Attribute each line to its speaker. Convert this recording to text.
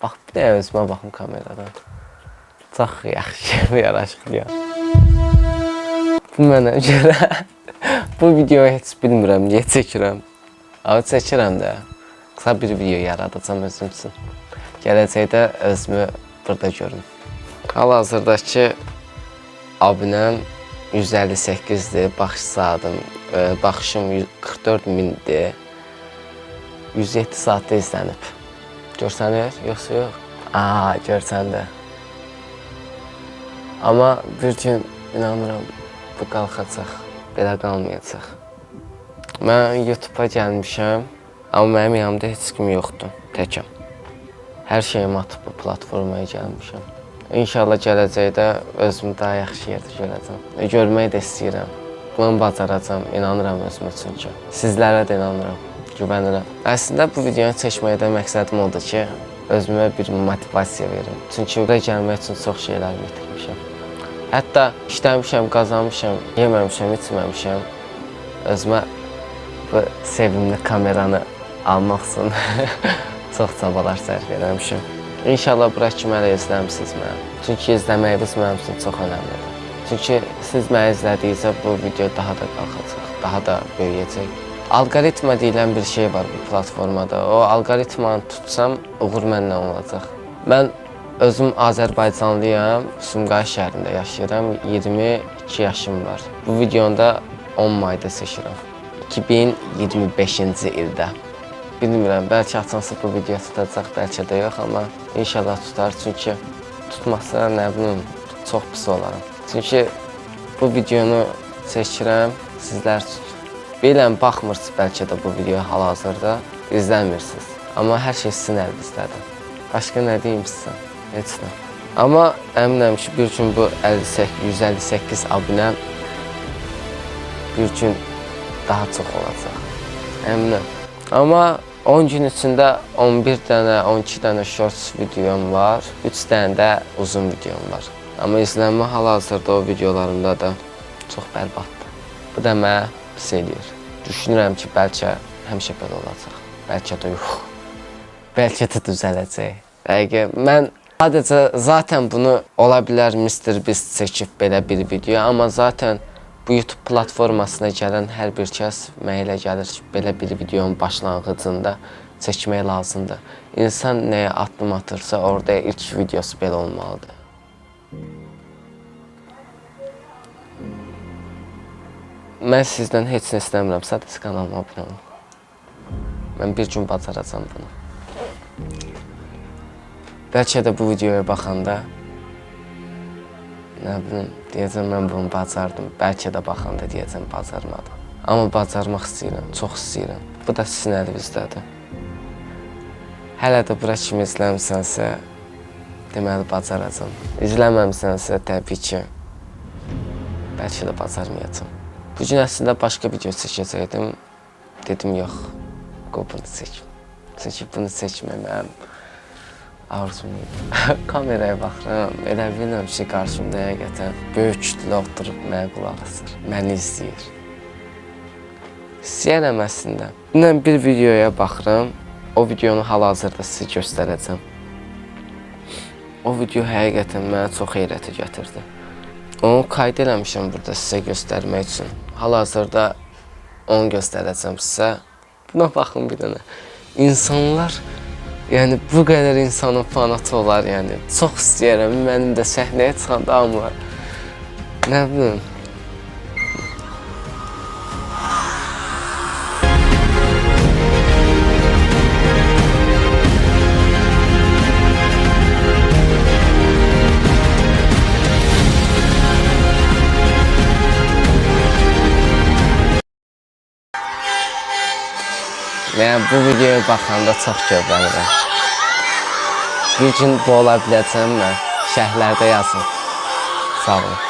Speaker 1: Bax, bir də özümə baxım kameradan. Çox yaxşı, yaraşıqlıyam. Bu mənə görə bu videoyu heç bilmirəm niyə çəkirəm. Amma çəkirəm də. Qısa bir video yaradacağam özüm üçün. Gələcəkdə özümü burada görüm. Hal-hazırdakı abunəm 158-dir, baxış saatım, baxışım 144 mindir. 107 saatdə izlənib. Görsənir, yoxsa yox? Aa, görsəndi. Amma bir gün inanıram bu qalxacaq, belə qalmayacaq. Mən YouTube-a gəlmişəm, amma mənim yanımda heç kim yoxdur, təkəm. Hər şeyimi atıb bu platformaya gəlmişəm. İnşallah gələcəkdə özümü daha yaxşı yerdə görəcəm. Görmək də istəyirəm. Bunu bacaracağam, inanıram özümə çünki. Sizlərə də inanıram, güvənirəm. Əslində bu videonu çəkməkdə məqsədim odur ki, özümə bir motivasiya verim. Çünki bura gəlmək üçün çox şeylərimi itirmişəm. Hətta işləmişəm, qazanmışam, yeməmişəm, içməmişəm. Özümə bu sevimli kameranı almaq üçün çox çabalar sərf eləmişəm. İnşallah bura kimi hələ izləmisiniz məni. Çünki izləməyiniz mənim üçün çox önəmlidir. Çünki siz məni izlədikcə bu video daha da qalxacaq, daha da böyüyəcək. Alqoritma deyilən bir şey var bu platformada. O alqoritmanı tutsam uğur mənlə olacaq. Mən özüm Azərbaycanlıyam, Sumqayıt şəhərində yaşayıram. 22 yaşım var. Bu videonu da 10 mayda çəkirəm. 2025-ci ildə. Bilmirəm, bəlkə açansa bu video tutacaq, bəlkə də yox, amma inşallah tutar. Çünki tutmasa nə bilim, çox pis olaram. Çünki bu videonu çəkirəm sizlər üçün. Bilirəm, baxmırsınız bəlkə də bu videoya hal-hazırda, izləmirsiniz. Amma hər şey sizin əlinizdədir. Başqa nə deyim sizə? Heç nə. Amma əminəm ki, bir gün bu 58, 158 abunəm bir gün daha çox olacaq. Əminəm. Amma 10 gün içində 11 dənə, 12 dənə shorts videom var, 3 dənə də uzun videom var. Amma izlənmə hal-hazırda o videolarımda da çox bərbaddır. Bu da mənə pis eləyir. Düşünürəm ki, bəlkə həmişə belə olacaq. Bəlkə də yox. Bəlkə də düzələcək. Həqiqə mən sadəcə zaten bunu ola bilər Mr. Beast çəkib belə bir video, amma zaten bu YouTube platformasına gələn hər bir kəs mənə elə gəlir ki, belə bir videonun başlanğıcında çəkmək lazımdır. İnsan nəyə addım atırsa, orada ilk videosu belə olmalıdır. Mən sizdən heç nə istəmirəm, sadəcə kanalıma abunə olun. Mən bir gün bacaracağam bunu. Bəlkə də bu videoya baxanda nə bilim, deyəcəm mən bunu bacardım. Bəlkə də baxanda deyəcəm bacarmadım. Amma bacarmaq istəyirəm, çox istəyirəm. Bu da sizin əlinizdədir. Hələ də bura kimi izləmisənsə, deməli bacaracam. İzləməmisənsə təbii ki, bəlkə də bacarmayacam. Bu gün əslində başqa video çəkəcəkdim. Dedim yox, qoy bunu çəkim. Çünki bunu çəkmək mənim arzum idi. Kameraya baxıram, elə bilirəm ki, qarşımda həqiqətən böyük kütlə oturub mənə qulaq asır, məni izləyir. İstəyirəm əslində. Dünən bir videoya baxıram, o videonu hal-hazırda sizə göstərəcəm. O video həqiqətən mənə çox heyrətə gətirdi. Onu qayd eləmişəm burada sizə göstərmək üçün. Hal-hazırda onu göstərəcəm sizə. Buna baxın bir dənə. İnsanlar, yəni bu qədər insanın fanatı olar, yəni. Çox istəyirəm mənim də səhnəyə çıxanda amma nə bilim. Yəni bu videoya baxanda çox göblənirəm. Bir gün bu ola biləcəm mən. Şərhlərdə yazın. Sağ olun.